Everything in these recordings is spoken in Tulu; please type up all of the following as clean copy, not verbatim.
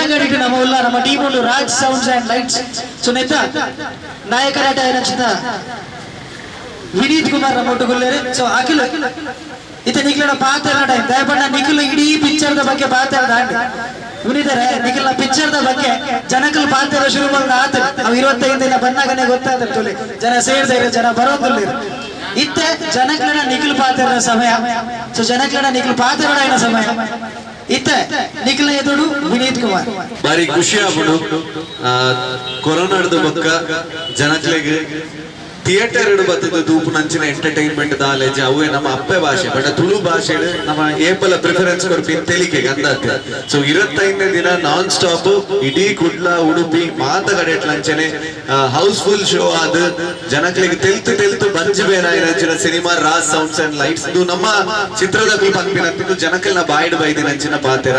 ಬೆಳ್ತಂಗಡಿಗೆ ನಮ್ಮ ಉಲ್ಲ ನಮ್ಮ ಟೀಮ್ ಉಂಡು ರಾಜ್ ಸೌಂಡ್ಸ್ ಅಂಡ್ ಲೈಟ್ಸ್. ಸೊ ನೆತ್ತ ನಾಯಕರಾಟ ಏನಂಚಿನ ವಿನೀತ್ ಕುಮಾರ್ ನಮ್ಮ ಒಟ್ಟುಗುಲ್ಲೇರು. ಸೊ ಅಖಿಲ್ ಇತ್ತ ನಿಖಿಲನ ಪಾತ್ರ ಟೈಮ್ ದಯಪಂಡ ನಿಖಿಲ್ ಇಡೀ ಪಿಕ್ಚರ್ the ಬಗ್ಗೆ ಪಾತ್ರ ದಾಂಡ್ ವಿನೀತರೆ. ನಿಖಿಲ್ನ ಪಿಕ್ಚರ್ the ಬಗ್ಗೆ ಜನಕಲ್ ಪಾತ್ರ ಶುರು ಬಂದ ಆತ ಅವು 25 ದಿನ ಬಂದಾಗನೇ ಗೊತ್ತಾದ ತುಲಿ ಜನ ಸೇರ್ದ ಜನ ಬರೋದಿಲ್ಲ. ಇತ್ತೆ ಜನಕ್ಲೆನ ನಿಖಿಲ್ ಪಾತ್ರ ಸಮಯ. ಸೊ ಜನಕ್ಲೆನ ನಿಖಿಲ್ ಪಾತ್ರ ಸಮಯ. ಇತ್ತೆ ನಿಖಿಲ್ ಎದುರು ವಿನೀತ್ ಕುಮಾರ್. ಬಾರಿ ಖುಷಿ ಆಪುಂಡು. ಕೊರೋನಾಡ್ದು ಬೊಕ್ಕ ಜನಕ್ಲೆಗ್ ಥಿಯೇಟರ್ ಬತ್ತದ ತೂಪುನಂಚಿನ ಎಂಟರ್ಟೈನ್ಮೆಂಟ್ ದಾಲೆಜ್. ಅವೇ ನಮ್ಮ ಅಪ್ಪೆ ಭಾಷೆ ಬಟ್ ತುಳು ಭಾಷೆಡ್ ನಮ್ಮ ಏಪಲ ಪ್ರಿಫರೆನ್ಸ್ ಕೊರ್ಪಿ ತೆಲಿಕೆ ಗಂದಾತೆ. ಸೊ 25ನೇ ದಿನ ನಾನ್ ಸ್ಟಾಪ್ ಇಡೀ ಕುಡ್ಲ, ಉಡುಪಿ ಮಾತ ಕಡೆ ಅಂಚನೆ ಹೌಸ್ಫುಲ್ ಶೋ ಆದ್ ಜನಕ್ಲೆಗ್ ತೆಲ್ತು ತೆಲ್ತು ಬಂಜಿ ಬೇನಾಯಿನಂಚಿನ ಸಿನಿಮಾ ರಾಜ್ ಸೌಂಡ್ಸ್ ಅಂಡ್ ಲೈಟ್ಸ್. ಇದು ನಮ್ಮ ಚಿತ್ರದ ಪನ್ಪಿನಂತಿದ್ದು ಜನಕ್ಲೆನ ಬಾಯ್ಡ್ ಬೈದಿನಂಚಿನ ಪಾತೆರ.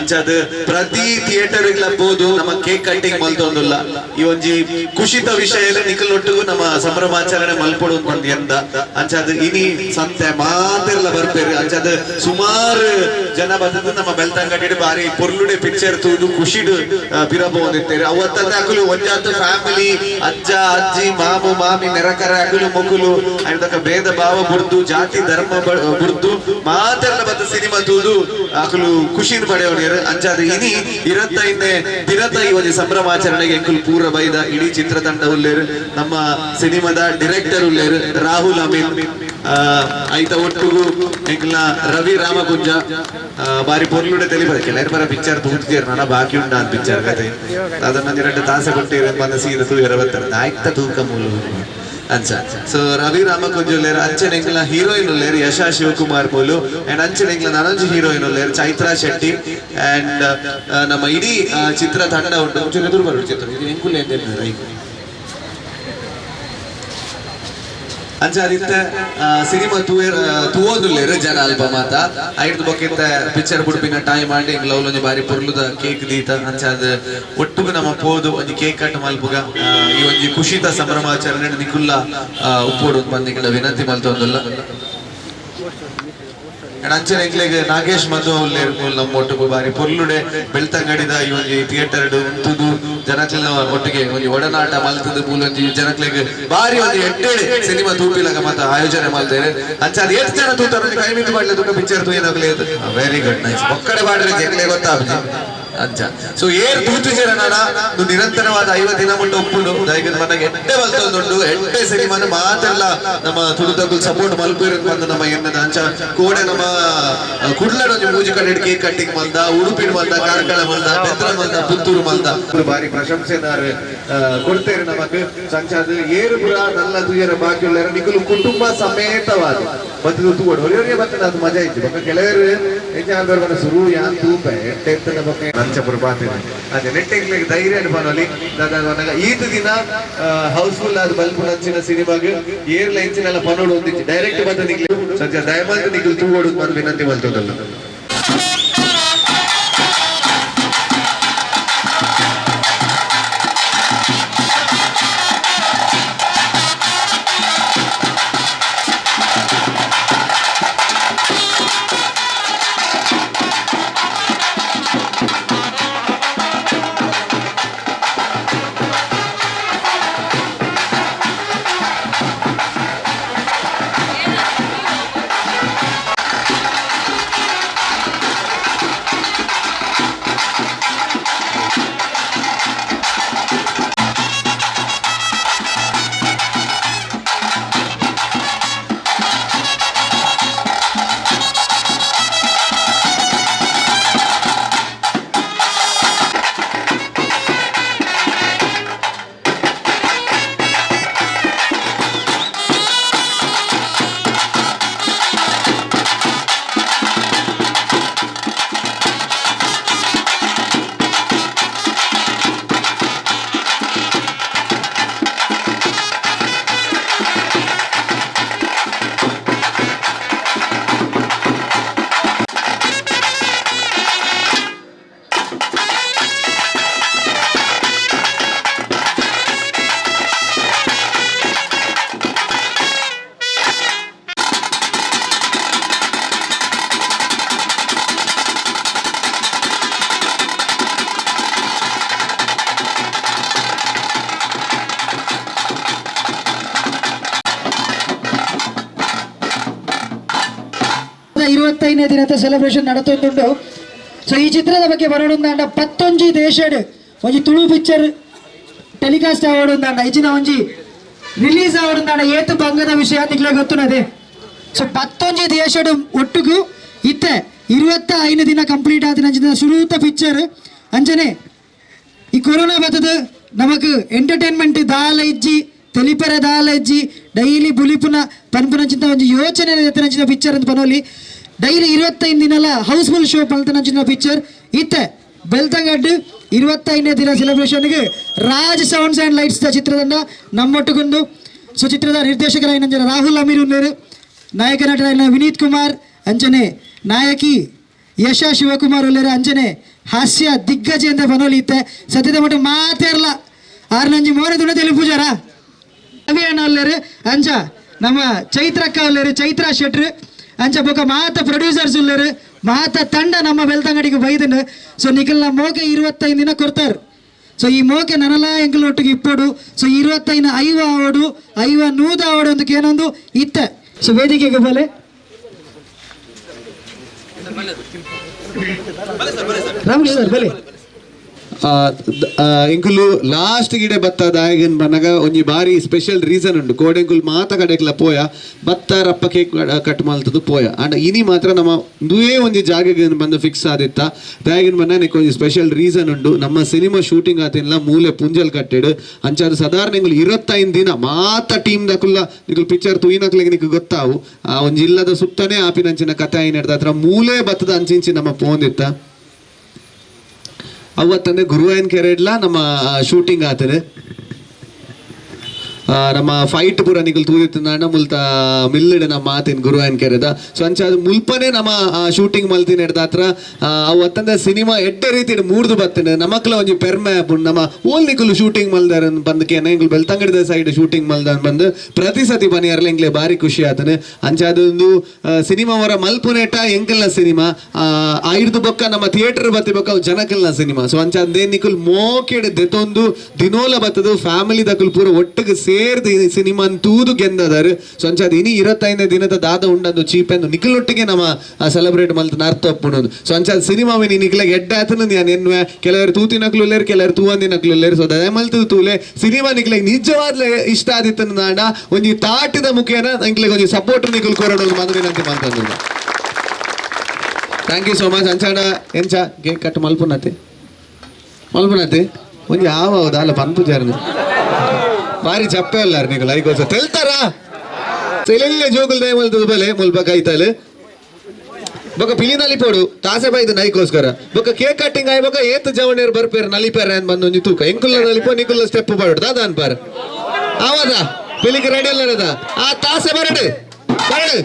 ಅಂಚಾದ್ ಪ್ರತಿ ಥಿಯೇಟರ್ ಪೋದು ನಮ್ಮ ಕೇಕ್ ಕಟ್ಟಿಂಗ್ ಮಲ್ತೊಂದುಲ್ಲ. ಈ ಒಂಜಿ ಖುಷಿತ ವಿಷಯ ನಿಕಲ್ ಒಟ್ಟಿಗೂ ನಮ್ಮ ಸಂಭ್ರಮಾಚರಣೆ ಮಲ್ಪೊಡು ಬಂದ್ ಎಂದ. ಅಂಚಾದ್ ಇನಿ ಸಂತೆ ಮಾತೆರ್ಲ ಬರ್ಪೇರು. ಅಂಚಾದ್ ಸುಮಾರು ಜನ ಬತ್ತದ ನಮ್ಮ ಬೆಳ್ತಂಗಡಿ ಬಾರಿ ಪೊರ್ಲುಡೆ ಪಿಕ್ಚರ್ ತೂದು ಖುಷಿಡ್ ಪಿರ ಪೋವೊಂದಿತ್ತೇರು. ಅವತ್ತಂದ್ರೆ ಅಕುಲು ಒಂಜಾತ್ ಫ್ಯಾಮಿಲಿ, ಅಜ್ಜ ಅಜ್ಜಿ, ಮಾಮು ಮಾಮಿ, ನೆರಕರ ಅಕುಲು ಮೊಕುಲು ಐತಕ ಭೇದ ಭಾವ ಬುಡ್ದು, ಜಾತಿ ಧರ್ಮ ಬುಡ್ದು ಮಾತೆರ್ಲ ಬತ್ತ ಸಿನಿಮಾ ತೂದು ಅಕುಲು ಖುಷಿನ್ ಪಡೆಯೋನಿಯರು. ಅಂಚಾದ್ ಇನಿ 25ನೇ ದಿನತ ಈ ಒಂಜಿ ಸಂಭ್ರಮಾಚರಣೆಗೆ ಎಂಕುಲು ಪೂರ ಬೈದ. ಇಡೀ ಚಿತ್ರತಂಡ ಉಲ್ಲೇರು, ನಮ್ಮ ಸಿನಿಮಾದ ಡೈರೆಕ್ಟರ್ ಉಲ್ಲೇರು ರಾಹುಲ್ ಅಮೀನ್, ಐತ ಒಟ್ಟುಗು ಎಂಕಲ್ನ ರವಿ ರಾಮಕುಂಜ. ಬಾರಿ ಪೊರ್ಲುಡೆ ತೆಲಿಬ ಕೆಲವರು ಬರ ಪಿಕ್ಚರ್ ತೂತಿಯರ್ ನನ್ನ ಬಾಕಿ ಉಂಡ ಅಂತ ಪಿಕ್ಚರ್ ಕತೆ. ಅದನ್ನ ಎರಡು ತಾಸೆ ಕೊಟ್ಟಿರ ಬಂದ ಸೀದ ತೂಯರ ಬರ್ತಾರೆ ಆಯ್ತ ತೂಕ ಮೂಲು ಅಂಚ. ಸೊ ರವಿ ರಾಮಕುಂಜ ಉಲ್ಲೇರು. ಅಂಚನೆ ಎಂಕಲ್ನ ಹೀರೋಯಿನ್ ಉಲ್ಲೇರು ಯಶಾ ಶಿವಕುಮಾರ್ ಮೂಲು. ಅಂಡ್ ಅಂಚನೆ ಎಂಕಲ್ನ ನನೊಂಜಿ ಹೀರೋಯಿನ್ ಉಲ್ಲೇರು ಚೈತ್ರಾ ಶೆಟ್ಟಿ. ಅಂಡ್ ನಮ್ಮ ಇಡೀ ಚಿತ್ರ ತಂಡ ಉಂಟು. ಒಂಚೂರು ಎದುರು ಬರು ಚಿತ್ರ ಇದು ಎಂಕುಲು ಎಂದೇನು ರೈಟ್. ಅಂಚ ಅದಿತ್ತೆ ಸಿನಿಮಾ ತೂಯರ್ ತೂವೊಂದುಲ್ಲೇರು ಜನ ಅಲ್ಪ ಮಾತ. ಐಡ್ದು ಬೊಕ್ಕ ಪಿಕ್ಚರ್ ಬುಡ್ಪಿನ ಟೈಮ್ ಆಂಡ್ ಎಂಕ್ಲ ಅವ್ಲೊಂಜಿ ಬಾರಿ ಪೊರ್ಲುದ ಕೇಕ್ ದೀತ. ಅಂಚ ಅದ್ ಒಟ್ಟುಗು ನಮ್ಮ ಪೋದು ಒಂಜಿ ಕೇಕ್ ಕಟ್ ಮಲ್ಪುಗ. ಈ ಒಂಜಿ ಖುಷಿತ ಸಂಭ್ರಮಾಚರಣೆ ನಿಕುಲ್ಲ ಉಪ್ಪೋಡು ಪಂದ್ ನಿಕುಲ ವಿನಂತಿ ಮಲ್ತೊಂದುಲ್ಲ. ಅಂಡ್ ಅಂಚನೆ ಎಂಕ್ಲೆಗ್ ನಾಗೇಶ್ ಮಧು ಉಲ್ಲೇರು ಮೂಲು ನಮ್ಮ ಒಟ್ಟುಗು. ಬಾರಿ ಪೊರ್ಲುಡೆ ಬೆಳ್ತಂಗಡಿದ ಈ ಒಂಜಿ ಥಿಯೇಟರ್ ಉಂತುದು ಜನಕ್ಲೆನ ಒಟ್ಟಿಗೆ ಒಂಜಿ ಒಡನಾಟ ಮಲ್ತದು ಮೂಲೊಂಜಿ ಜನಕ್ಲೆಗ್ ಬಾರಿ ಒಂಜಿ ಎಡ್ಡೆಡೆ ಸಿನಿಮಾ ತೂಪಿಲಗ ಮತ್ತ ಆಯೋಜನೆ ಮಲ್ತೇವೆ. ಅಂಚ ಅದು ಏತ್ ಜನ ತೂತಾರ ಕೈ ಮಿತ್ತು ಮಾಡ್ಲೆ ತೂಕ ಪಿಕ್ಚರ್ ತೂಯಿನಕ್ಲೆ. Very good, nice. ಒಕ್ಕಡೆ ಬಾಡ್ರೆ ಜಗ್ಲೆ ಗೊತ್ತಾಪುಜಿ ಅಂಚ. ಸೊ ಏರ್ ತೂತುಜೆರ ನಾನ ಇದು ನಿರಂತರವಾದ 50 ದಿನ ಮುಟ್ಟ ಉಪ್ಪುಂಡು. ದಯವಿಟ್ಟು ಮನಗೆ ಎಡ್ಡೆ ಬಲ್ತೊಂದುಂಡು. ಎಡ್ಡೆ ಸಿನಿಮಾನ ಮಾತೆಲ್ಲ ನಮ್ಮ ತುಳುತಗುಲ್ ಸಪೋರ್ಟ್ ಮಲ್ಪೇರು ಬಂದು ನಮ್ಮ ಎನ್ನದ. ಅಂಚ ಕೋಡೆ ನಮ್ಮ ಕುಡ್ಲಡ್ ಒಂಜಿ ಮೂಜಿ ಕಡೆ ಕೇಕ್ ಕಟ್ಟಿಂಗ್ ಮಲ್ದ, ಉಡುಪಿನ ಮಲ್ದ, ಕಾರ್ಕಳ ಮಲ್ದ, ಬೆದ್ರ ಮಲ್ದ, ಪುತ್ತೂರು ಮಲ್ದ. ಬಾರಿ ಪ್ರಶಂಸೆದಾರ ಕೊಡ್ತೇವೆ ನಮಕ್. ಸಂಚಾದ ಏರು ಪುರ ನಲ್ಲ ತುಯರ ಬಾಕಿ ಉಳ್ಳಾರ ನಿಕುಲು ಕುಟುಂಬ ಸಮೇತವಾದ ಬತ್ತದ ತೂವಡು. ಒರಿಯೊರಿಯೇ ಬತ್ತದ ಅದು ಮಜಾ ಇತ್ತು. ಬೊಕ್ಕ ಕೆಲವರು ಎಂಚ ಆಲ್ಬರ್ ಬನ ಸುರು ಯಾನ್ ತೂಪೆ ಎಟ್ಟೆ ಎತ್ತದ ಬೊಕ್ಕ ನಂಚಪುರ ಬಾತಿನ ಅದೇ ನೆಟ್ಟೆಗ್ಲೆಗ್ ಧೈರ್ಯ ಪನೊಲಿ ದಾದ ಪನ್ನಗ ಈತ ದಿನ ಹೌಸ್ಫುಲ್ ಆದ್ ಬಲ್ಪು ನಂಚಿನ ಸಿನಿಮಾಗ್ ಏರ್ಲ ಇಂಚಿನೆಲ್ಲ ಪನೋಡು ಒಂದಿಚ್ಚಿ ಡೈರೆಕ್ಟ್ ಬತ್ತ ನಿಕ್ಲೆ ಸಂಜೆ ದಯಮಾಲ್ತು ನಿಕುಲು ತೂವೊಡು ಪಂದ್ ವಿನಂತಿ ಮಲ್ತೊಂದುಲ್ಲ. 25ನೇ ದಿನದ ಸೆಲೆಬ್ರೇಷನ್ ನಡತೊಂದುಂಡು. ಸೊ ಈ ಚಿತ್ರದ ಬಗ್ಗೆ ಬರೋಡುಂದಾಂಡ 11 ದೇಶಡ್ ಒಂಜಿ ತುಳು ಪಿಕ್ಚರ್ ಟೆಲಿಕಾಸ್ಟ್ ಆವಡುಂದಾಂಡ, ಇಚಿನ ಒಂಜಿ ರಿಲೀಸ್ ಆವಡುಂದಾಂಡ ಏತು ಬಂಗದ ವಿಷಯ ನಿಕ್ಲೆ ಗೊತ್ತುನದೆ. ಸೊ 11 ದೇಶಡ್ ಒಟ್ಟುಗು ಇತ್ತೆ 25 ದಿನ ಕಂಪ್ಲೀಟ್ ಆದಿನ ಸುರೂತ ಪಿಕ್ಚರ್. ಅಂಚನೆ ಈ ಕೊರೋನಾ ಬತ್ತದ ನಮಕ್ ಎಂಟರ್ಟೈನ್ಮೆಂಟ್ ದಾಲ ಇಜ್ಜಿ, ತೆಲಿಪೆರೆ ದಾಲ ಇಜ್ಜಿ, ಡೈಲಿ ಬುಲಿಪುನ ಪನ್ಪುನಂಚಿನ ಒಂಜಿ ಯೋಚನೆ ಎತ್ತನಂಚಿನ ಪಿಕ್ಚರ್ ಅಂತ ಪನೋಲಿ. ಡೈಲಿ 25 ದಿನಲ ಹೌಸ್ಫುಲ್ ಶೋ ಪಲ್ತನಂಚಿನ ಪಿಕ್ಚರ್. ಇತ್ತೆ ಬೆಳ್ತಂಗಡ್ಡು 25ನೇ ದಿನ ಸೆಲೆಬ್ರೇಷನ್ಗೆ ರಾಜ್ ಸೌಂಡ್ಸ್ ಆ್ಯಂಡ್ ಲೈಟ್ಸ್ ಚಿತ್ರದಂಡ ನಮ್ಮೊಟ್ಟುಗುಂಡು. ಸೊ ಚಿತ್ರದ ನಿರ್ದೇಶಕರಾಯಿನ ರಾಹುಲ್ ಅಮೀರ್ ಉಲ್ಲೇರು, ನಾಯಕ ನಟರಾಯಿನ ವಿನೀತ್ ಕುಮಾರ್, ಅಂಚನೆ ನಾಯಕಿ ಯಶ ಶಿವಕುಮಾರ್ ಉಲ್ಲೇರು, ಅಂಚನೆ ಹಾಸ್ಯ ದಿಗ್ಗಜ ಅಂತ ಪನೋಲಿ. ಇತ್ತೆ ಸತ್ಯದ ಮಟ್ಟ ಮಾತೇರ್ಲ ಆರ್ನಂಜಿ ಮೋನೆ ತುಣ ತೆಲಿ ಪೂಜಾರ ರವಿ ಅಣ್ಣ ಉಲ್ಲೇರು, ಅಂಚ ನಮ್ಮ ಚೈತ್ರಕ್ಕ ಉಲ್ಲೇರು, ಚೈತ್ರ ಶೆಟ್ರು, ಅಂಚ ಬೊಕ ಮಾತ ಪ್ರೊಡ್ಯೂಸರ್ಸ್ ಉಲ್ಲೇರು, ಮಾತ ತಂಡ ನಮ್ಮ ಬೆಳ್ತಂಗಡಿಗೆ ಬೈದನು. ಸೊ ನಿಖಲ್ನ ಮೋಕೆ 25 ದಿನ ಕೊಡ್ತಾರೆ. ಸೊ ಈ ಮೋಕೆ ನನಲ ಎಂಕಲ್ ಒಟ್ಟಿಗೆ ಇಪ್ಪೋಡು. ಸೊ 25 ಐವ ಆವಡು, ಐವ ನೂದ ಆವಡು ಅಂತ ಏನೊಂದು ಇತ್ತೆ. ಸೊ ವೇದಿಕೆಗೆ ಬಲೆ ರಾಮಕೃಷ್ಣ ಸರ್ ಬಲೆ. ಎಂಕುಲು ಲಾಸ್ಟ್ ಗಿಡೆ ಬತ್ತ ದಾಯಗನ್ ಬನ್ನಗ ಒಂಜಿ ಬಾರಿ ಸ್ಪೆಷಲ್ ರೀಸನ್ ಉಂಡು. ಕೋಡೆಂಕುಲು ಮಾತ ಕಡೆಕ್ಲ ಪೋಯ ಬತ್ತ ರಪ್ಪ ಕೇಕ್ ಕಟ್ ಮಲ್ತದು ಪೋಯ. ಅಂಡ ಇನಿ ಮಾತ್ರ ನಮ್ಮ ದುವೇ ಒಂಜಿ ಜಾಗೆಗೆ ಬಂದು ಫಿಕ್ಸ್ ಆದಿತ್ತ. ದಾಯಗನ್ ಬನ್ನ ನೆಕ್ ಒಂಜಿ ಸ್ಪೆಷಲ್ ರೀಸನ್ ಉಂಡು. ನಮ್ಮ ಸಿನಿಮಾ ಶೂಟಿಂಗ್ ಆತಿನ್ಲ ಮೂಲೆ ಪುಂಜಲ್ ಕಟ್ಟೆಡು. ಅಂಚಾದ ಸಾಧಾರಣ ಎಂಕುಲು 25 ದಿನ ಮಾತ ಟೀಮ್ ದಕುಲ್ಲ ನಿಕುಲು ಪಿಕ್ಚರ್ ತೂಯಿನಕ್ಲೆಗ್ ನಿಕ್ ಗೊತ್ತಾವು. ಆ ಒಂಜಿ ಇಲ್ಲದ ಸುತ್ತನೇ ಆಪಿನಂಚಿನ ಕಥೆ ಆಯಿನಡ್ದ ಹತ್ರ ಮೂಲೆ ಬತ್ತದ ಅಂಚಿಂಚಿ ನಮ್ಮ ಪೋಂದಿತ್ತ. ಅವತ್ತಂದ್ರೆ ಗುರುವಾಯನ್ ಕೆರೆಡ್ಲ ನಮ್ಮ ಶೂಟಿಂಗ್ ಆತನೆ. ನಮ್ಮ ಫೈಟ್ ಪೂರ ನಿಕುಲು ತೂದಿತ್ತಿನಾಂಡ ಮುಲ್ತ ಮಿಲ್ಲಿಡ್ ನಮ್ಮ ಮಾತಿನ ಗುರುವಾಯನ್ ಕೆರೆದ. ಸೊ ಅಂಚ ಅದು ಮುಲ್ಪನೆ ನಮ್ಮ ಶೂಟಿಂಗ್ ಮಲ್ತಿನ ಹಿಡ್ದ ಹತ್ರ. ಅವತ್ತಂದ್ರೆ ಸಿನಿಮಾ ಎಡ್ಡೆ ರೀತಿ ಮೂರ್ದು ಬತ್ತನೆ. ನಮಕ್ಲ ಒಂಜಿ ಪೆರ್ಮೆ ಆಪುಂಡು. ನಮ್ಮ ಓಲ್ ನಿಕುಲು ಶೂಟಿಂಗ್ ಮಲ್ದಾರ ಬಂದು ಕೇನ ಎಂಕುಲು ಬೆಳ್ತಂಗಡಿದ ಸೈಡ್ ಶೂಟಿಂಗ್ ಮಲ್ದಾನ್ ಬಂದು ಪ್ರತಿ ಸತಿ ಬನಿಯರ್ಲ ಎಂಕ್ಲೆ ಬಾರಿ ಖುಷಿ ಆತನೆ. ಅಂಚ ಅದೊಂದು ಸಿನಿಮಾ ಹೊರ ಮಲ್ಪುನೇಟ ಎಂಕಲ್ನ ಸಿನಿಮಾ ಐರ್ದು ಬೊಕ್ಕ ನಮ್ಮ ಥಿಯೇಟರ್ ಬತ್ತಿ ಬೊಕ್ಕ ಅವು ಜನಕಲ್ನ ಸಿನಿಮಾ. ಸೊ ಅಂಚ ಅದೇ ನಿಕುಲ್ ಮೋಕೆಡ್ ದೆತೊಂದು ದಿನೋಲ ಬತ್ತದು ಫ್ಯಾಮಿಲಿ ದಕುಲ್ ಪೂರ ಒಟ್ಟಿಗೆ ಸೇರ್ದು ಈ ಸಿನಿಮಾ ತೂದು ಗೆಂದದಾರು. ಸೊ ಅಂಚ ಅದು ಇನಿ 25ನೇ ದಿನದ ದಾದ ಉಂಡಂದು ಚೀಪೆಂದು ನಿಕುಲೊಟ್ಟಿಗೆ ನಮ್ಮ ಸೆಲೆಬ್ರೇಟ್ ಮಲ್ತನ ಅರ್ಥ ಒಪ್ಪುಣದು. ಸೊ ಅಂಚ ಸಿನಿಮಾ ನಿಕ್ಲೆಗ್ ಎಡ್ಡೆ ಆತನ ನಾನು ಎನ್ನುವೆ. ಕೆಲವರು ತೂತಿನಕ್ಲು ಉಲ್ಲೇರು, ಕೆಲವರು ತೂವಂದಿನಕ್ಲು ಉಲ್ಲೇರು. ಸೊ ದಯ ಮಲ್ತದು ತೂಲೆ ಸಿನಿಮಾ. ನಿಕ್ಲೆಗ್ ನಿಜವಾದ್ಲೆ ಇಷ್ಟ ಆದಿತ್ತನ ನಾಡ ಒಂಜಿ ತಾಟಿದ ಮುಖೇನ ಎಂಕ್ಲೆಗ್ ಒಂಜಿ ಸಪೋರ್ಟ್ ನಿಕುಲ್ ಕೊರಡು ಮನವಿ ವಿನಂತಿ ಮಲ್ತಂದು. Thank you so much. ಅಂಚಾಡ ಎಂಚ ಕೇಕ್ ಕಟ್ ಮಲ್ಪುನತೆ ಮಲ್ಪುನತೆ ಒಂಜಿ ಯಾವ ಹೌದಾ ಅಲ್ಲ ಪನ್ಪುಜಾರನು ಬಾರಿ ಚಪ್ಪೆ ಅಲ್ಲ ನಿಕುಲ್ ಐಕೋಸ ತೆಲ್ತಾರಾ ತೆಲೆಲ್ಲ ಜೋಗುಲ್ ದಯ ಮಲ್ತದ ಬಲೆ ಮುಲ್ಪ ಕೈತಲ್ ಬೊಕ ಪಿಲಿ ನಲಿಪೋಡು ತಾಸೆ ಬೈದು ನೈಕೋಸ್ಕರ. ಬೊಕ ಕೇಕ್ ಕಟ್ಟಿಂಗ್ ಆಯ್ ಬೊಕ ಏತ್ ಜವಣೇರ್ ಬರ್ಪೇರ್ ನಲಿಪೇರ್ ಅಂತ ಬಂದು ಒಂಜಿ ತೂಕ ಎಂಕುಲ್ಲ ನಲಿಪೋ ನಿಕುಲ್ಲ ಸ್ಟೆಪ್ ಪಾಡು ದಾದ ಅನ್ಪಾರ್ ಆವದ ಪಿಲಿಗೆ ರೆಡಿ ಅಲ್ಲ ಆ ತಾಸೆ ಬರಡು ಬರಡು.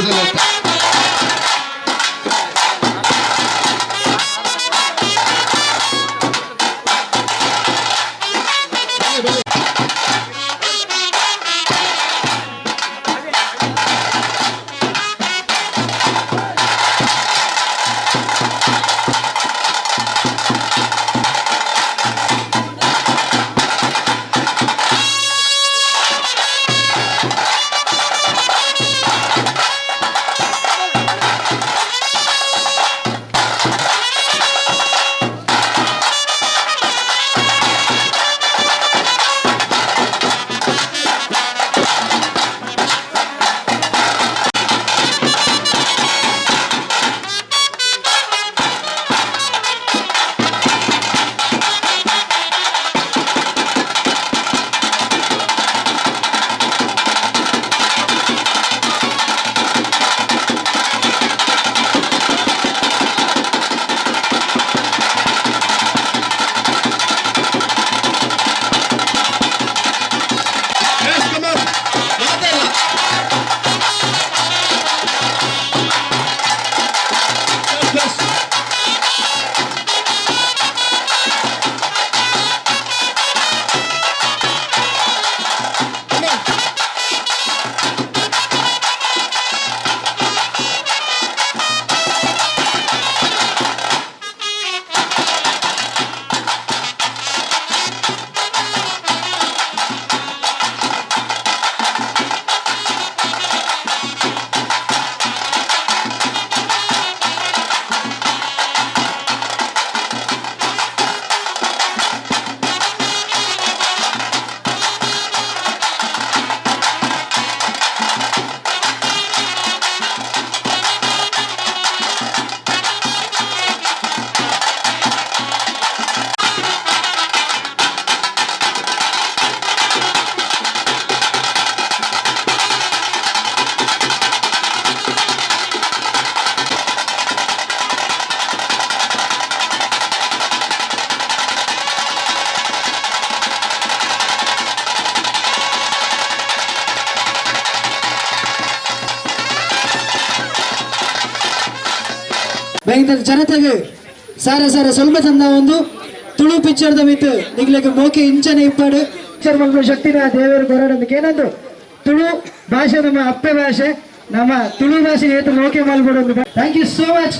ಸೊಲ್ಮೆ. Yes, come on. ಮಾತಾಡಲ್ಲ. Yes, yes. Come on. Bengaluru ಜನತೆಗೆ ಸಾರ ಸಾರ ಸ್ವಲ್ಪ ಚಂದ ಒಂದು ತುಳು ಪಿಕ್ಚರ್ದ ಮಿತ್ ನಿಗ್ಲೆಗ್ ಮೋಕೆ ಇಂಚನೆ ಇಪ್ಪಾಡು. ಪಿಕ್ಚರ್ ಮಲ್ಪುನ ಶಕ್ತಿನ ದೇವರು ಕೊರಡೊಂದು ಏನಂದು ತುಳು ಭಾಷೆ ನಮ್ಮ ಅಪ್ಪೆ ಭಾಷೆ, ನಮ್ಮ ತುಳು ಭಾಷೆ ಏತು ಮೋಕೆ ಮಲ್ಪಡೊಂದು. Thank you so much.